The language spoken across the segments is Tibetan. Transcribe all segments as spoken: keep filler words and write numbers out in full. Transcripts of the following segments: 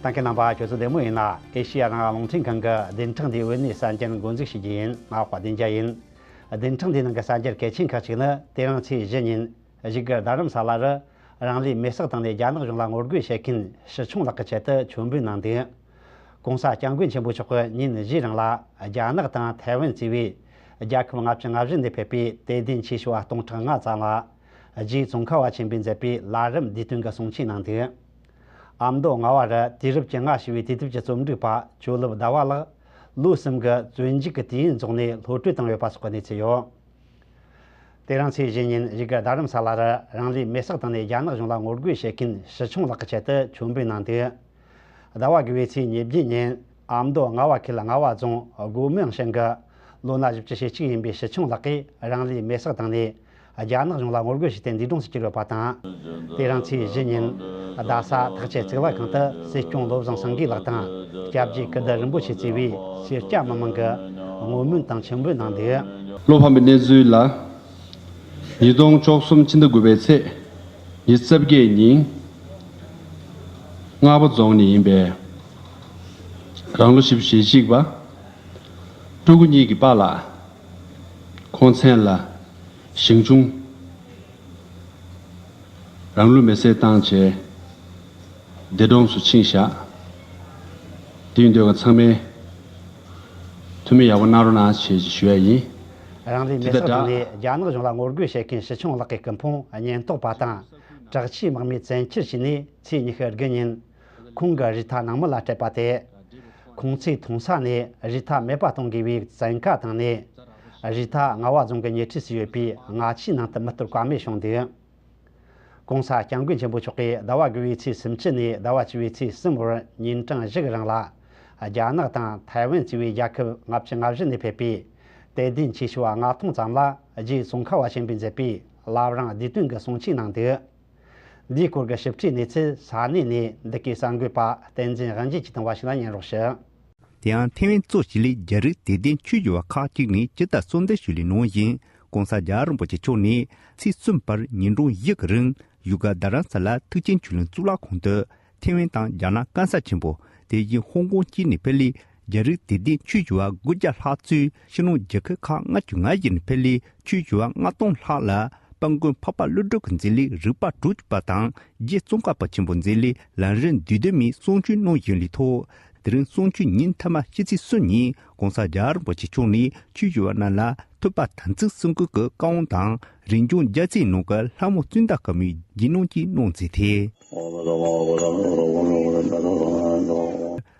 གསན་མཁན་རྣམ་པ་ཁྱོད་ཚོ་བདེ་མོ་ཡིན་ན། ཨེ་ཤེ་ཡ་རང་དབང་རླུང་འཕྲིན་ཁང་གི་བདུན་ཕྲག་འདིའི་བོད་གནས་གསར་འགྱུར་འགོ་འཛུགས་ཞུ་རྒྱུ་ཡིན། ང་དཔལ་ལྡན་རྒྱལ་ཡིན། བདུན་ཕྲག་འདིའི་ནང་གི་གསར་འགྱུར་གལ་ཆེན་ཁག་ཅིག་ནི། དེ་རིང་ཚེས་བཞི་ཉིན་བཞུགས་སྒར་རྡ་རམ་ས་ལ་རུ་རང་ལུས་མེར་སྲེག་བཏང་ནས་རྒྱ་ནག་གཞུང་ལ་ངོ་རྒོལ་བྱེད་མཁན་ཞི་ཆུང་ལགས་ཀྱི་ཆེད་དུ་མཆོད་འབུལ་གནང་འདུག་གོང་ས་སྐྱབས་མགོན་ཆེན་པོ་མཆོག་གིས་ཉིན་བཞིའི་རིང་ལ་རྒྱ་ནག་དང་ཐའེ་ཝན་བཅས་པའི་རྒྱལ་ཁབ་ལྔ་བཅུ་ང་བཞི་ནས་ཕེབས་པའི་དད་ལྡན་ཆོས་ཞུ་བ་སྟོང་ཕྲག་ལྔ་ཙམ་ལ་རྗེ་ཙོང་ཁ་པ་ཆེན་པོས་མཛད་པའི་བླ་རབས་འདས་དོན་གྱི་གསུང་ཆོས་གནང་འདུག་ཨ་མདོ་རྔ་བ་རུ་དུས་རབས་ཀྱི་ལྔ་ཞེས་པའི་དུས་དེབ་ཀྱི་རྩོམ་སྒྲིག་པ་ཇོ་ལེབ་ཟླ་བ་ལགས་ལོ་གསུམ་གྱི་བཙོན་འཇུག་གི་དུས་ཡུན་རྫོགས་ནས་གློད་གྲོལ་བཏང་ཡོད་པ་སོགས་ཀྱི་གནས་ཚུལ་ཡོད། དེ་རིང་ཚེས་བཞི་ཉིན་བཞུགས་སྒར་རྡ་རམ་ས་ལ་རུ་རང་ལུས་མེར་སྲེག་བཏང་ནས་རྒྱ་ནག་གཞུང་ལ་ངོ་རྒོལ་བྱེད་མཁན་ཞི་ཆུང་ལགས་ཀྱི་ཆེད་དུ་མཆོད་འབུལ་གནང་འདུག་ཟླ་བ་དགུ་པའི་ཚེས་ཉེར་བརྒྱད་ཉིན་ཨ་མདོ་རྔ་བ་ཁུལ་རྔ་བ་རྫོང་སྒོ་མང་ཞིང་གི་ལོ་ན་བཞི་བཅུ་ཞེ་གཅིག་ཡིན་པའི་ཞི་ཆུང་ལགས་ཀྱིས་རང་ལུས་མེར་སྲེག་བཏང་ནས། རྒྱ་ནག་གཞུང་ལ་ངོ་རྒོལ་བྱས་ཏེ་འདས་གྲོངས་སུ་གྱུར་ཡོད་པ་དང་། དེ་རིང་ཚེས་བཞི་ཉིན་རྡ་ས་ཐག་ཆེད་གཙུག་ལག་ཁང་དུ་སྲིད་སྐྱོང་བློ་བཟང་སེང་གེ་ལགས་དང་སྐྱབས་རྗེ་ཀིརྟི་རིན་པོ་ཆེ་གཙོས་པའི་སེར་སྐྱ་མི་མང་གིས་བསྔོ་སྨོན་དང་མཆོད་འབུལ་གནང་འདུག་བློ་ཕམ་པའི་གནས་ཚུལ་ལ། ཉིས་སྟོང་བཅུ་གསུམ་ཕྱི་ཟླ་དགུ་པའི་ཚེས་ཉི་ཤུ་རྩ་བརྒྱད་ཉིན། རྔ་བ་རྫོང་ནས་ཡིན་པའི་རང་ལོ་བཞི་བཅུ་ཞེ་གཅིག་པ། ཕྲུ་གུ་གཉིས་ཀྱི་པཱ་ལགས། ཁོང་མཚན་ལ་ཞིང་ཆུང་། རང་ལུས་མེར་སྲེག་བཏང་བྱས་འདས་གྲོངས་སུ་ཕྱིན་བཞག་དེ་ཡིན་དུས་ང་ཚང་མས་ཐུགས་སྨོན་ཡག་པོ་གནང་རོགས་གནང་ཞེས་ཞུ་ཡ་ཡིན། རང་ལུས་མེར་སྲེག་བཏང་ནས་རྒྱ་ནག་གཞུང་ལ་ངོ་རྒོལ་བྱེད་མཁན་ཞི་ཆུང་ལགས་ཀྱི་སྐུ་ཕུང་ཉེན་རྟོག་པ་དང་དྲག་ཆས་དམག་མིས་བཙན་འཁྱེར་བྱས་ནས་ཚེས་ཉི་ཤུ་དགུ་ཉིན། ཁོང་གི་རུས་ཐག་ནང་མི་ལ་སྤྲད་པ་དེ། ཁོང་ཚོས་མཐོང་ས་ནས་རུས་ཐག་མེད་པ་གཏོང་དགོས་པའི་བཙན་བཀའ་བཏང་ནས། རུས་ཐག་རྔ་བ་རྫོང་གི་ཉེ་འཁྲིས་སུ་ཡོད་པའི་རྔ་ཆུའི་ནང་དུ་མི་གཏོར་བཀའ་མོལ་བྱུང་འདུག་གོང་ས་སྐྱབས་མགོན་ཆེན་པོ་མཆོག་གིས་ཟླ་བ་དགུ་པའི་ཚེས་སུམ་ཅུ་ནས་ཟླ་བ་བཅུ་པའི་ཚེས་གསུམ་བར་ཉིན་གྲངས་བཞི་གི་རིང་ལ། རྒྱ་ནག་དང་ཐའེ་ཝན་བཅས་པའི་རྒྱལ་ཁབ་ལྔ་བཅུ་ང་བཞི་ནས་ཕེབས་པའི་དད་ལྡན་ཆོས་ཞུ་བ་ལྔ་སྟོང་ཙམ་ལ་རྗེ་ཙོང་ཁ་པ་ཆེན་པོས་མཛད་པའི་བླ་བྲང་བདེ་དོན་གྱི་གསུང་ཆོས་གནང་འདུག་འདིའི་སྐོར་གྱི་ཞིབ་ཕྲའི་གནས་ཚུལ་ས་གནས་ནས་འདི་གའི་གསར་འགོད་པ་བསྟན་འཛིན་དབང་རྒྱལ་གྱིས་བཏང་བ་ཞིག་ལ་ཉན་རོགས་ཞུ། དེ་ཡང་ཐེ་ཝན་གཙོ་བྱས་ལས་རྒྱ་རིགས་དད་ལྡན་ཆོས་ཞུ་བ་ཁག་ཅིག་ནས་ཇི་ལྟར་གསོལ་འདེབས་ཞུས་པའི་ནང་བཞིན་༸གོང་ས་རྒྱལ་བ་རིན་པོ་ཆེ་མཆོག་ནས་ཚེས་གསུམ་བར་ཉིན་གྲངས་བཞི་གི་རིང་བཞུགས་སྒར་རྡ་རམ་ས་ལ་ཐུགས་ཆེན་ཆོས་གླིང་གཙུག་ལག་ཁང་དུ་ཐེ་ཝན་དང་རྒྱ་ནག་གན་ས་ཆེན་པོ་དེ་བཞིན་ཧོང་ཀོང་བཅས་ནས་ཕེབས་ལས་རྒྱ་རིགས་དད་ལྡན་ཆོས་ཞུ་བ་དགུ་བརྒྱ་ལྷག་གཙོས་ཕྱི་ནང་རྒྱལ་ཁབ་ཁག་ལྔ་བཅུ་ང་བཞི་ནས་ཕེབས་ལས་ཆོས་ཞུ་བ་ལྔ་སྟོང་ལྷག་ལ། དཔལ་མགོན་འཕགས་པ་ཀླུ་སྒྲུབ་ཀྱི་མཛད་ལས་རིག་པ་དྲུག་ཅུ་པ་དང་རྗེ་ཙོང་ཁ་པ་ཆེན་པོ་མཛད་ལས་ལམ་རིམ་བསྡུས་ལྡན་མའི་གསུང་ཆོས་གནང་བཞིན་ལས་ཐོག་དེ་རིང་གསུང་ཆོས་ཉིན་མཐའ་མ་ཕྱི་ཚེས་གསུམ་ཉིན་༸གོང་ས་རྒྱལ་བ་རིན་པོ་ཆེ་མཆོག་ནས་ཆོས་ཞུ་བ་རྣམས་ལ་ཐོས་པ་དམ་ཚིག་གསུམ་ཀུན་གྱི་བཀའ་དབང་དང་རིན་འབྱུང་རྒྱལ་མཚན་ནང་གི་ལྷ་མོ་ཙུན་ད་ཀ་མོའི་རྗེས་གནང་གཅིག་གནང་མཛད་དེ།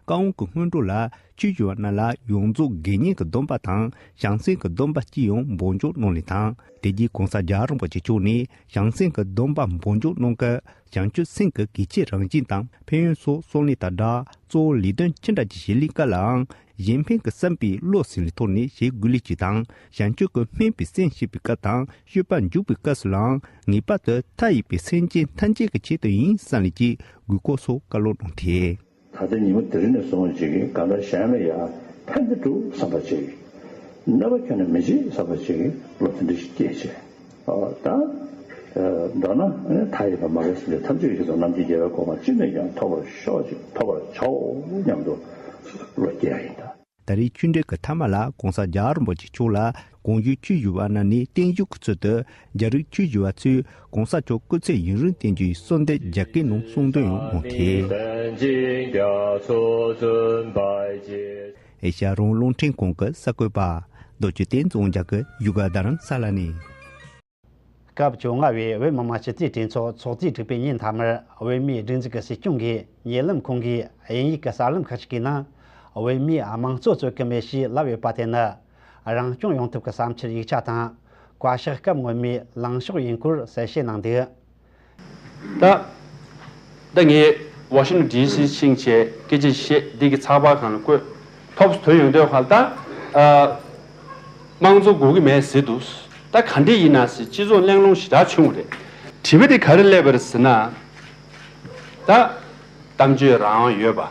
བཀའ་དབང་གི་སྔོན་འགྲོ་ལ་ཆོས་ཞུ་བ་རྣམས་ལ་ཡོངས་རྫོགས་དགེ་བསྙེན་གྱི་སྡོམ་པ་དང་བྱང་སེམས་ཀྱི་སྡོམ་པ་སྤྱི་ཡོངས་འབུལ་འཇོག་གནང་ལེ་དང་། དེ་རྗེས་༸གོང་ས་རྒྱལ་བ་རིན་པོ་ཆེ་མཆོག་ནས་བྱང་སེམས་ཀྱི་སྡོམ་པ་འབུལ་འཇོག་གནང་སྐབས་བྱང་ཆུབ་སེམས་ཀྱི་གལ་ཆེ་རང་བཞིན་དང་ཕན་ཡོན་སོགས་གསུངས་ལེ་དང་སྦྲགས་གཙོ་བོ་ལས་དོན་ཅི་འདྲ་ཅིག་བྱེད་ལེ་སྐབས་ལའང་གཞན་ཕན་གྱི་བསམ་པའི་བློ་ཟིན་ལེ་ཐོག་ནས་བྱེད་དགོས་ལེ་ཅིག་དང་བྱང་ཆུབ་ཀྱི་སྨོན་པའི་སེམས་བསྐྱེད་པའི་སྐབས་དང་སྤྱོད་པ་འཇུག་པའི་སྐབས་སུ་ལའང་ངེས་པར་དུ་མཐའ་ཡས་པའི་སེམས་ཅན་ཐམས་ཅད་ཀྱི་ཆེད་དུ་ཡིན་བསམ་ལེ་ཅིག་དགོས་སྐོར་སོགས་བཀའ་སློབ་གནང་སྟེ། ད་ལྟ་ཉིན་མོ་དེ་རིང་ནས་བཟུང་བྱེད་ཀྱི་གང་ལྟར་གཞན་ལ་ཡང་ཕན་བདེ་སྒྲུབ་བསམ་པ་བྱེད་ཀྱི། གནོད་པ་ཁྱོན་ནས་མི་བྱེད་བསམ་པ་བྱེད་ཀྱི་བློ་དེ་འདྲ་ཞིག་སྐྱེས་བྱས། ཨོ་ད། མདོར་ན་མཐའ་ཡས་པ་མ་རེད་ཟེར་ཏེ་ཐམས་ཅད་ཀྱི་རྗེས་སུ་ནམ་མཁའི་རྒྱལ་བའི་གོ་འཕང་ཅི་ནས་ཀྱང་ཐོབ་པར་ཤོག་ཅིག་ཐོབ་པར་བྱའོ་སྙམ་དུ་བློ་སྐྱེ་ཡ་ཡིན་ད། ད་རེས་ཆོས་འབྲེལ་གྱི་མཐའ་མ་ལ་༸གོང་ས་རྒྱལ་བ་རིན་པོ་ཆེ་མཆོག་ལ་གོང་ཞུས་ཆོས་ཞུ་བ་རྣམས་ནས་བརྟན་བཞུགས་ཀྱི་ཚུལ་དུ་རྒྱ་རིགས་ཆོས་ཞུ་བ་ཚོས་༸གོང་ས་མཆོག་སྐུ་ཚེ་ཡུན་རིང་བརྟན་རྒྱུའི་གསོལ་འདེབས་རྒྱ་སྐད་ནང་གསུང་འདོན་ཡང་གནང་སྟེ། ཨེ་ཤ་ཡ་རང་དབང་རླུང་འཕྲིན་ཁང་གི་གསར་འགོད་པ་རྡོ་རྗེ་བསྟན་འཛིན་དབང་རྒྱལ་གྱིས་བཞུགས་སྒར་རྡ་རམ་ས་ལ་ནས། སྐབས་བཅོ་ལྔ་པའི་བོད་མི་མང་སྤྱི་འཐུས་གྲོས་ཚོགས་ཚོགས་དུས་དྲུག་པའི་ཉིན་མཐའ་མར་བོད་མིའི་སྒྲིག་འཛུགས་ཀྱི་སྲིད་སྐྱོང་གིས་ཉེ་ལམ་ཁོང་གིས་དབྱིན་ཡིག་གི་གསར་ལམ་ཁག་ཅིག་གི་ནང་བོད་མིའི་དམངས་གཙོ་རྩོད་ཀྱི་མེད་ཞེས་ལབ་ཡོད་པ་དེ་ནི་རང་སྐྱོང་ཡོང་ཐབས་ཀྱི་བསམ་འཆར་ཡིག་ཆ་དང་བཀའ་ཤག་སྐབས་སྔོན་མའི་ལངས་ཕྱོགས་ཡིན་སྐོར་གསལ་བཤད་གནང་འདུག་ད་ད་ངས་ཝ་ཤིང་ཊོན་ཌི་སི་ཕྱིན་བྱས་སྐད་ཆ་བཤད་འདི་གི་ཚགས་པར་སྒང་ལ་བཀོད་ཐོབ་ཐོན་ཡོང་དུས་ཁ་ལ་ད་ཨ། དམངས་གཙོ་དགོས་ཀྱི་མེད་ཟེར་འདུག་ད་ག་འདྲས་ཡིན་ན་ཟེར་སྤྱི་ཚོགས་གླེང་སློང་ཞེ་དྲག་བྱུང་བ་རེད། དྲི་བ་དེ་ག་རེ་སླེབས་པ་རེད་ཟེར་ན། ད་གཏམ་བརྗོད་རང་དབང་ཡོད་པ།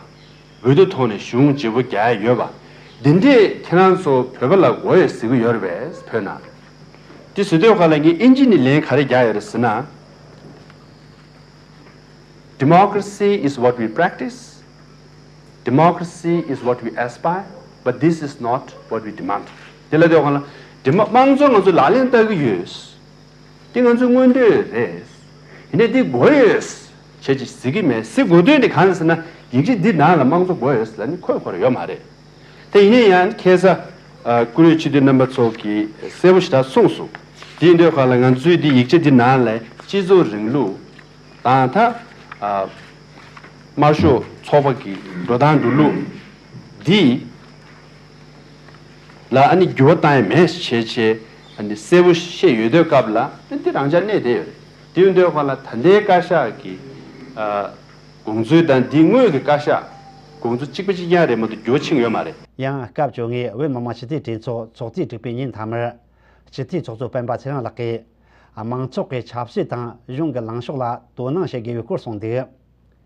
འོས་བསྡུ་ཐོག་ནས་གཞུང་བརྗེ་པོ་རྒྱག་ཡ་ཡོད་པ། འདི་འདྲས་ཁྱེད་རང་ཚོ་བོད་པ་ལ་དགོས་ཡོད་ཟེར་གྱི་ཡོད་རེད་པས་བོད་ནང་། དེ་ཟེར་དུས་ཁ་ལ་ངས་ཨིན་ཇི་ནས་ལན་ག་རེ་རྒྱག་ཡོད་རེད་ཟེར་ན། Democracy is what we practice. Democracy is what we aspire, but this is not what we demand. དེ་ལ་དེ་གང་ལ་དེ་མ་དམངས་གཙོ་ང་ཚོ་ལག་ལེན་བསྟར་གི་ཡོད། དེ་ང་ཚོའི་མངོན་འདོད་རེད། ཡིན་ནའི་དེ་དགོས་ཡོད་བྱས་ཅིག་ཟེར་གི་མེད། ཟེར་དགོས་དོན་དེ་གང་ཟེར་ན། ཡིག་ཆ་འདི་ནང་ལ་དམངས་གཙོ་དགོས་ཡོད་ཟེར་ལ་ནི་ཁོས་ཁོ་ར་ཡོད་མ་རེད། དེ་ཡིན་ན་ཡང་ཁ་སང་ཨ་བཀུར་འོས་སྤྱི་འཐུས་རྣམ་པ་ཚོ་གིས་གསལ་པོ་ཞེ་དྲག་གསུངས་སོང་། དེ་ཡིན་དུས་གང་ལ་ང་ཚོའི་འདི་ཡིག་ཆ་འདི་ནང་ལ་སྤྱི་ཚོགས་རིང་ལུགས་དང་ད་ཨ་དམར་ཤོག་ཚོགས་པ་གི་འགྲོ་སྟངས་འགྲོ་ལུགས་འདི་ལ་ཨ་ནི་འགྱུར་བ་བཏང་ཡ་མེད་བྱས་བྱས་ཨ་ནི་གསལ་པོ་བཤད་ཡོད་དུས་སྐབས་ལ་ཨ་ནི་འདི་རང་འཇགས་གནས་བསྡད་ཡོད་རེད། དེ་ཡིན་དུས་གང་ལ་ད་ལྟའི་བཀའ་ཤག་གི་ཨ་དགོངས་ཚུལ་དང་འདི་སྔོན་གྱི་བཀའ་ཤག་དགོངས་ཚུལ་གཅིག་པ་གཅིག་རྐྱང་རེད་མ་གཏོགས་འགྱུར་བ་ཕྱིན་ཡོད་མ་རེད། ཡང་སྐབས་བཅོ་ལྔའི་བོད་མི་མང་སྤྱི་འཐུས་གྲོས་ཚོགས་ཚོགས་དུས་དྲུག་པའི་ཉིན་མཐའ་མར་སྤྱི་འཐུས་ཚོགས་གཙོ་སྤེན་པ་ཚེ་རིང་ལགས་ཀྱིས་དམངས་ཚོགས་ཀྱི་ཆབ་སྲིད་དང་གཞུང་གི་ལངས་ཕྱོགས་ལ་དོ་སྣང་བྱེད་དགོས་པའི་སྐོར་གསུངས་འདུག།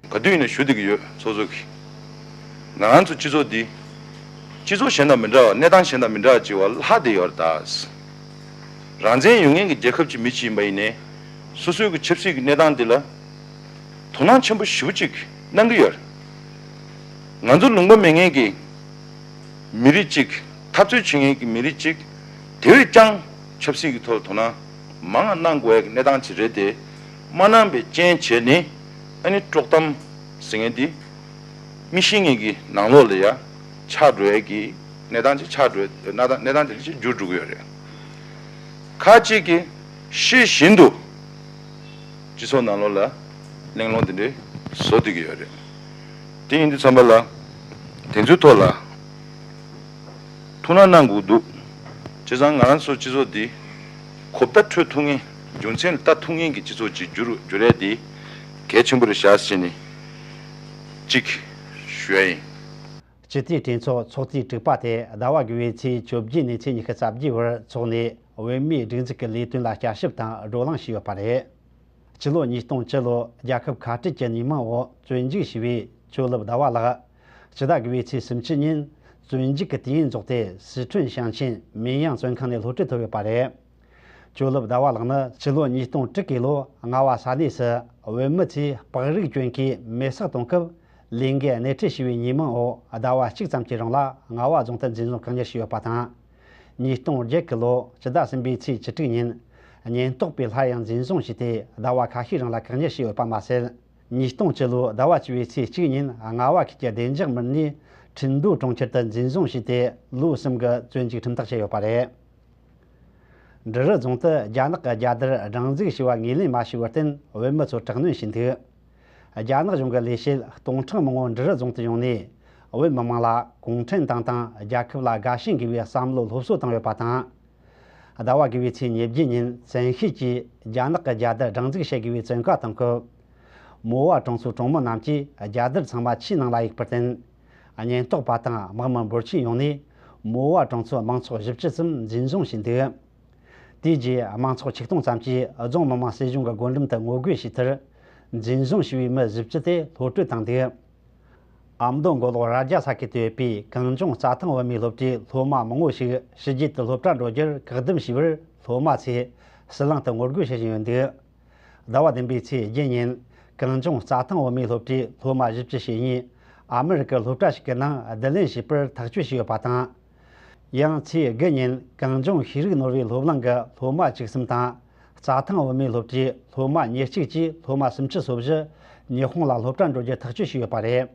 ག་དུས་ཡིན་ན་ཞུ་བསྡད་ཀྱི་ཡོད། ཚོགས་གཙོ་གིས། ང་རང་ཚོ་སྤྱི་ཚོགས་འདི་སྤྱི་ཚོགས་གཞན་དང་མི་འདྲ་བ། གནས་སྟངས་གཞན་དང་མི་འདྲ་བ་ཅིག་བ་ལྷག་བསྡད་ཡོད་རེད་ད། རང་བཙན་ཡོད་མཁན་གྱི་རྒྱལ་ཁབ་ཅིག་མི་ཅིག་ཡིན་པ་ཡིན་ནའི་སོ་སོའི་གི་ཆབ་སྲིད་ཀྱི་གནས་སྟངས་འདི་ལ་དོ་སྣང་ཆེན་པོ་ཞེ་པོ་ཅིག་གནང་གི་ཡོད་རེད། ང་ཚོ་ལུང་པ་མེད་མཁན་གྱི་མི་རིགས་གཅིག་འཐབ་རྩོད་བྱེད་མཁན་གྱི་མི་རིགས་གཅིག་དེ་བས་ཀྱང་ཆབ་སྲིད་ཀྱི་ཐོག་ལ་དོ་སྣང་མང་ང་གནང་དགོས་ཡ་གི་གནས་སྟངས་ཅིག་རེད་དེ། མ་གནང་པའི་རྐྱེན་བྱས་ནས་ཨ་ནི་དཀྲོག་གཏམ་ཟེར་མཁན་འདི་མི་ཤེས་མཁན་གྱི་ནང་ལོགས་ལ་ཡ་ཆགས་འགྲོ་ཡ་གི་གནས་སྟངས་ཅིག་ཆགས་འགྲོ་གནས་སྟངས་གནས་སྟངས་དེ་འདྲ་ཅིག་འགྱུར་འགྲོ་གི་ཡོད་རེད། ཁ་ཅིག་གིས་ཤེས་བཞིན་དུ་སྤྱི་ཚོགས་ནང་ལོགས་ལ་གླེང་སློང་དེ་འདྲ་བཟོ་བསྡད་ཀྱི་ཡོད་རེད། དེ་ཡིན་དུས་ཙམ་པ་ལ་དེ་ཚོའི་ཐོག་ལ་ཐུགས་སྣང་གནང་དགོས་འདུག། བྱས་ཙང་ང་རང་ཚོ་སྤྱི་ཚོགས་འདི་གོ་བརྡ་འཕྲོད་ཐུབ་མཁན། རྒྱུ་མཚན་ལ་ལྟ་ཐུབ་མཁན་གྱི་སྤྱི་ཚོགས་ཅིག་འགྱུར་འགྱུར་ཡ་དེ་གལ་ཆེན་པོ་རེད་ཤག་ཟེར་ནས་གཅིག་ཞུ་ཡ་ཡིན། སྤྱི་འཐུས་གྲོས་ཚོགས་ཚོགས་དུས་དྲུག་པ་དེ་ཟླ་བ་དགུ་པའི་ཚེས་བཅོ་བརྒྱད་ནས་ཚེས་ཉི་ཤུ་རྩ་བརྒྱད་བར་འཚོགས་ནས། བོད་མིའི་སྒྲིག་འཛུགས་ཀྱི་ལས་དོན་ལ་བསྐྱར་ཞིབ་དང་བགྲོ་གླེང་བྱས་ཡོད་པ་རེད། ཕྱི་ལོ་ཉིས་སྟོང་བཅུ་ལོར་རྒྱལ་ཁབ་ཁ་བྲལ་གྱི་ཉེས་མིང་འོག་བཙོན་འཇུག་བྱས་པའི་ཇོ་ལུ་ཟླ་བ་ལགས་སྤྱི་ཟླ་དགུ་པའི་ཚེས་སུམ་ཅུ་ཉིན་བཙོན་འཇུག་གི་དུས་ཡུན་རྫོགས་ཏེ། སི་ཁྲོན་ཞིང་ཆེན་མིན་ཡང་བཙོན་ཁང་ནས་གློད་གྲོལ་ཐོབ་ཡོད་པ་རེད། ཇོ་ལུ་ཟླ་བ་ལགས་ནི་ཕྱི་ལོ་ཉིས་སྟོང་དྲུག་གི་ལོ་རྔ་བ་ས་གནས་སུ་བོད་མི་ཚོས་སྤག་རིགས་གྱོན་གོས་མེ་སྲེག་གཏོང་སྐབས་ལས་འགུལ་སྣེ་ཁྲིད་བྱས་པའི་ཉེས་མིང་འོག་ཟླ་བ་གཅིག་ཙམ་གྱི་རིང་ལ་རྔ་བ་རྫོང་དུ་འཛིན་བཟུང་བཀག་ཉར་བྱས་ཡོད་པ་དང་། ཉིས་སྟོང་བརྒྱད་གི་ལོ་སྤྱི་ཟླ་གསུམ་པའི་ཚེས་བཅུ་དྲུག་ཉིན་ཉེན་རྟོག་པས་སླར་ཡང་འཛིན་བཟུང་བྱས་ཏེ། ཟླ་བ་ཁ་ཤས་རིང་ལ་བཀག་ཉར་བྱས་ཡོད་པ་མ་ཟད། ཉིས་སྟོང་བཅུ་ལོའི་ཟླ་བ་བཅུ་པའི་ཚེས་གཅིག་ཉིན་རྔ་བ་ཁུལ་གྱི་བདེ་འཇགས་མི་སྣས་ཁྲིན་ཏུའུ་གྲོང་ཁྱེར་དུ་འཛིན་བཟུང་བྱས་ཏེ། ལོ་གསུམ་གྱི་བཙོན་འཇུག་ཁྲིམས་ཐག་བཅད་ཡོད་པ་རེད། འབྲི་རུ་རྫོང་དུ་རྒྱ་ནག་གི་རྒྱལ་དར་སྒྲེང་འཛུགས་བྱས་པ་ངོས་ལེན་མ་བྱས་པར་བརྟེན། བོད་མི་ཚོ་དྲག་གནོན་བྱས་འདུག། རྒྱ་ནག་གཞུང་གི་ལས་བྱེད་སྟོང་ཕྲག་མང་པོ་འབྲི་རུ་རྫོང་དུ་ཡོང་ནས། བོད་མི་མང་ལ་གུང་ཁྲན་ཏང་དང་རྒྱལ་ཁབ་ལ་དགའ་ཞེན་དགོས་པའི་བསམ་བློ་སློབ་གསོ་བཏང་ཡོད་པ་དང་། ཟླ་བ་དགུ་པའི་ཚེས་ཉེར་བརྒྱད་ཉིན་བཙན་ཤེད་ཀྱིས་རྒྱ་ནག་གི་རྒྱལ་དར་སྒྲེང་འཛུགས་བྱེད་དགོས་པའི་བཙོན་བཀའ་བཏང་སྐབས། མོ་ཝ་གྲོང་ཚོའི་གྲོང་མི་རྣམས་ཀྱིས་རྒྱལ་དར་ཚང་མ་ཆུའི་ནང་ལ་གཡུགས་པར་བརྟེན། ཉེན་རྟོག་པ་དང་དམག་མི་འབོར་ཆེན་ཡོང་ནས། མོ་ཝ་གྲོང་ཚོའི་མང་ཚོགས་བཞི་བཅུ་ཙམ་འཛིན་བཟུང་བྱས་འདུག། དེའི་རྗེས་མང་ཚོགས་ཆིག་སྟོང་ཙམ་གྱིས་རྫོང་མི་དམངས་སྲིད་གཞུང་གི་སྒོ་འགྲམ་དུ་ངོ་རྒོལ་བྱས་མཐར། འཛིན་བཟུང་བྱས་པའི་མི་བཞི་བཅུ་དེ་གློད་གྲོལ་བཏང་འདུག། ཨ་མདོ་མགོ་ལོག་རྭ་རྒྱ་ས་ཁུལ་དུ་ཡོད་པའི་གངས་ལྗོངས་རྩྭ་ཐང་བུད་མེད་སློབ་གྲྭའི་སློབ་མ་མང་པོ་ཞིག་ཕྱི་རྒྱལ་དུ་སློབ་གྲྭ་འགྲོ་རྒྱུར་བཀག་སྡོམ་བྱས་པར། སློབ་མ་ཚོས་ཟི་ལིང་དུ་ངོ་རྒོལ་བྱེད་བཞིན་ཡོད་འདུག། ཟླ་བ་བདུན་པའི་ཚེས་བརྒྱད་ཉིན་གངས་ལྗོངས་རྩྭ་ཐང་བུད་མེད་སློབ་གྲྭའི་སློབ་མ་བཞི་བཅུ་ཞེ་གཉིས་ཨ་མི་རི་ཀའི་སློབ་གྲྭ་ཞིག་གི་ནང་བསྡུ་ལེན་བྱས་པར་ཐག་གཅོད་བྱས་ཡོད་པ་དང་། ཡང་ཚེས་དགུ་ཉིན་གངས་ལྗོངས་ཤེས་རིག་ནོར་བུའི་སློབ་གླིང་གི་སློབ་མ་བཅུ་གསུམ་དང་། རྩྭ་ཐང་བུད་མེད་སློབ་གྲྭའི་སློབ་མ་ཉེར་གཅིག་བཅས་སློབ་མ་སུམ་ཅུ་སོ་བཞི་ཉི་ཧོང་ལ་སློབ་གྲྭར་འགྲོ་རྒྱུ་ཐག་གཅོད་བྱས་ཡོད་པ་རེད།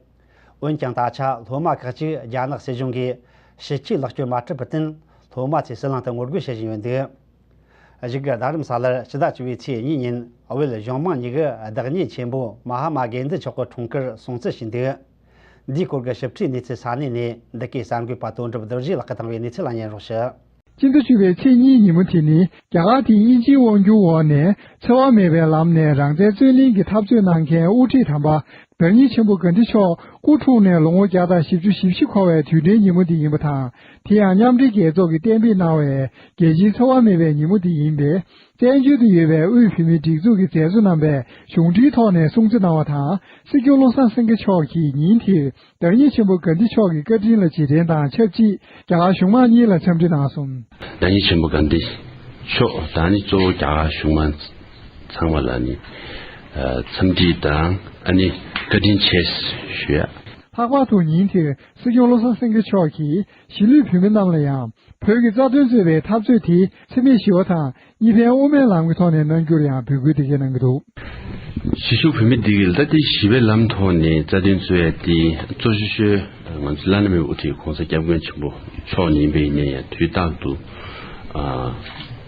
འོན་ཀྱང་ད་ཆ་སློབ་མ་ཁག་ཅིག་རྒྱ་ནག་སྲིད་གཞུང་གིས་ཕྱི་སྐྱོད་ལག་སྐྱོར་མ་ཁྲིད་པར་བརྟེན། སློབ་མ་ཚོས་ཟི་ལིང་དུ་ངོ་རྒོལ་བྱེད་བཞིན་ཡོད་འདུག། བཞུགས་སྒར་རྡ་རམ་ས་ལར་སྤྱི་ཟླ་བཅུ་པའི་ཚེས་གཉིས་ཉིན་བོད་གཞུང་མང་གཉིས་ཀྱིས་བདག་ཉིད་ཆེན་པོ་མ་ཧཱ་མ་གྷན་དྷི་མཆོག་གི་འཁྲུངས་སྐར་སྲུང་བརྩི་བྱས་འདུག། འདིའི་སྐོར་གྱི་ཞིབ་ཕྲའི་གནས་ཚུལ་ས་གནས་ནས་འདི་གའི་གསར་འགོད་པ་དོན་གྲུབ་རྡོ་རྗེ་ལགས་ཀྱིས་བཏང་བའི་གནས་ཚུལ་ལ་ཉན་རོགས་ཞུ། སྤྱི་ཟླ་བཅུ་པའི་ཚེས་གཉིས་ཉིན་མོ་དེ་ནི་རྒྱ་གར་དེའི་དབྱིན་ཇིའི་དབང་སྒྱུར་འོག་ནས་འཚེ་བ་མེད་པའི་ལམ་ནས་རང་བཙན་རྩོད་ལེན་གྱི་འཐབ་རྩོད་གནང་མཁན་དབུ་ཁྲིད་དམ་པ་བདག་ཉིད་ཆེན་པོ་གྷན་དྷི་མཆོག་སྐུ་འཁྲུངས་ནས་ལོ་ངོ་བརྒྱ་དང་བཞི་བཅུ་ཞེ་བཞི་འཁོར་བའི་དུས་དྲན་ཉིན་མོ་འདི་ཡིན་པ་དང་། དེ་ཡང་མཉམ་འབྲེལ་རྒྱལ་ཚོགས་ཀྱིས་གཏན་འབེབས་གནང་བའི་རྒྱལ་སྤྱིའི་འཚེ་བ་མེད་པའི་ཉིན་མོ་འདི་ཡིན་པས། བཙན་བྱོལ་དུ་ཡོད་པའི་དབུས་བོད་མིའི་སྒྲིག་འཛུགས་ཀྱི་མཛད་གཙོ་རྣམ་པས་གཞུང་འབྲེལ་ཐོག་ནས་སྲུང་བརྩི་གནང་བ་དང་། སྲིད་སྐྱོང་བློ་བཟང་སེང་གེ་མཆོག་གིས་ཉིན་དེར་བདག་ཉིད་ཆེན་པོ་གྷན་དྷི་མཆོག་གི་བཀའ་དྲིན་ལ་རྗེས་དྲན་དང་ཆབས་ཅིག་རྒྱ་གར་གཞུང་མང་གཉིས་ལ་འཚམས་འདྲི་གནང་སོང་། བདག་ཉིད་ཆེན་པོ་གྷན་དྷི་མཆོག་དང་ནི་གཙོ་བོ་རྒྱ་གར་གཞུང་མང་ཚང་མ་ལ་ནི་འཚམས་འདྲི་དང་ཨ་ནི་བཀའ་དྲིན་ཆེ་ཞུ་ཡ། ལྷག་པར་དུ་ཉིན་དེར་སྲིད་སྐྱོང་བློ་བཟང་སེང་གེ་མཆོག་གིས་གཞིས་ལུས་བོད་མི་རྣམས་ལ་ཡང་བོད་ཀྱི་རྩ་དོན་རྩོད་པའི་འཐབ་རྩོད་དེ་འཚེ་མེད་ཞི་བ་དང་གཉིས་ཕན་དབུ་མའི་ལམ་གྱི་ཐོག་ནས་གནང་རྒྱུར་ཡང་འབོད་སྐུལ་དེ་གས་གནང་གི་འདུག། གཞིས་བཞུགས་བོད་མི་འདི་གིས་ད་ལྟའི་ཞི་བའི་ལམ་ཐོག་ནས་རྩ་དོན་རྩོད་ཡ་དེ་གཙོ་ཆེ་ཤོས་ང་ཚོ་བླ་ན་མེད་པའི་དབུ་ཁྲིད་༸གོང་ས་༸སྐྱབས་མགོན་ཆེན་པོ་མཆོག་ཡིན་པ་ཡིན་ན་ཡང་དུས་རྟག་ཏུ་ཨ་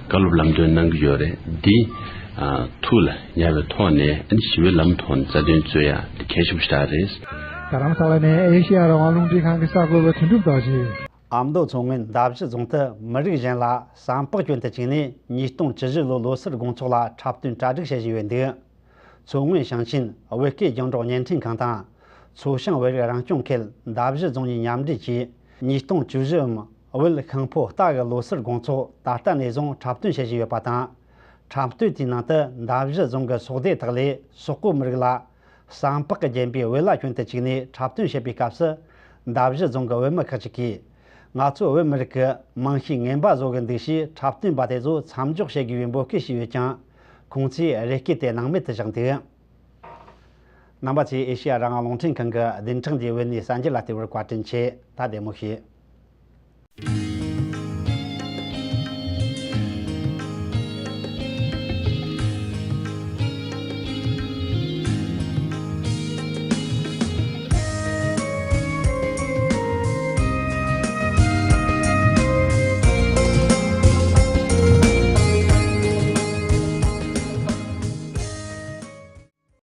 བཀའ་སློབ་ལམ་སྟོན་གནང་གི་ཡོད་རེད། འདི་ཨ་ཐུགས་ལ་ཉར་བའི་ཐོག་ནས་ཨ་ནི་ཞི་བའི་ལམ་ཐོག་ནས་རྩ་དོན་རྩོད་ཡ་དེ་གལ་ཆེན་པོ་ཞིག་རེད། རྡ་རམ་ས་ལ་ནས་ཨེ་ཤེ་ཡ་རང་དབང་རླུང་འཕྲིན་ཁང་གི་གསར་འགོད་པ་དོན་གྲུབ་རྡོ་རྗེ། ཨ་མདོ་མཚོ་སྔོན་མདའ་བཞི་རྫོང་དུ་མི་རིགས་གཞན་ལ་ཟམ་པ་སྐྱོན་དུ་བཅུག་ནས་ཉིས་སྟོང་བཅུ་བཞི་ལོའི་ལོ་སར་དགོང་ཚོགས་ལ་འཁྲབ་སྟོན་གྲ་སྒྲིག་བྱེད་བཞིན་ཡོད་འདུག། མཚོ་སྔོན་ཞིང་ཆེན་བོད་སྐད་རྒྱང་སྒྲོག་བརྙན་འཕྲིན་ཁང་དང་། མཚོ་བྱང་བོད་རིགས་རང་སྐྱོང་ཁུལ་མདའ་བཞི་རྫོང་གཉིས་མཉམ་འབྲེལ་གྱིས་ཉིས་སྟོང་བཅུ་བཞི་འམ་བོད་ཤིང་ཕོ་རྟ་གི་ལོ་སར་དགོང་ཚོགས་ད་ལྟ་ནས་བཟུང་འཁྲབ་སྟོན་བྱེད་བཞིན་ཡོད་པ་དང་། འཁྲབ་སྟོན་དེའི་ནང་དུ་མདའ་བཞི་རྫོང་གི་སོག་སྡེ་དག་ལས་སོག་པོ་མི་རིགས་ལ་ཟམ་པ་གིས་བརྒྱན་པའི་བོད་ལྭ་གྱོན་དུ་བཅུག་ནས་འཁྲབ་སྟོན་བྱེད་པའི་སྐབས་སུ། མདའ་བཞི་རྫོང་གི་བོད་མི་ཁག་ཅིག་གིས། ང་ཚོ་བོད་མི་རིགས་ཀྱི་རྨང་གཞི་ངན་པ་བཟོ་གི་འདུག་ཞེས་འཁྲབ་སྟོན་པ་དེ་ཚོ་མཚམས་འཇོག་བྱེད་དགོས་པའི་འབོད་སྐུལ་བྱས་ཡོད་ཀྱང་། ཁོང་ཚོས་རེ་སྐུལ་དེ་སྣང་མེད་དུ་བཞག་འདུག། རྣམ་པ་ཚོས་ཨེ་ཤེ་ཡ་རང་དབང་རླུང་འཕྲིན་ཁང་གི་བདུན་ཕྲག་འདིའི་བོད་གནས་གསར་འགྱུར་ལ་བལྟས་པར་བཀའ་དྲིན་ཆེ། ད་བདེ་མོ་བྱོས།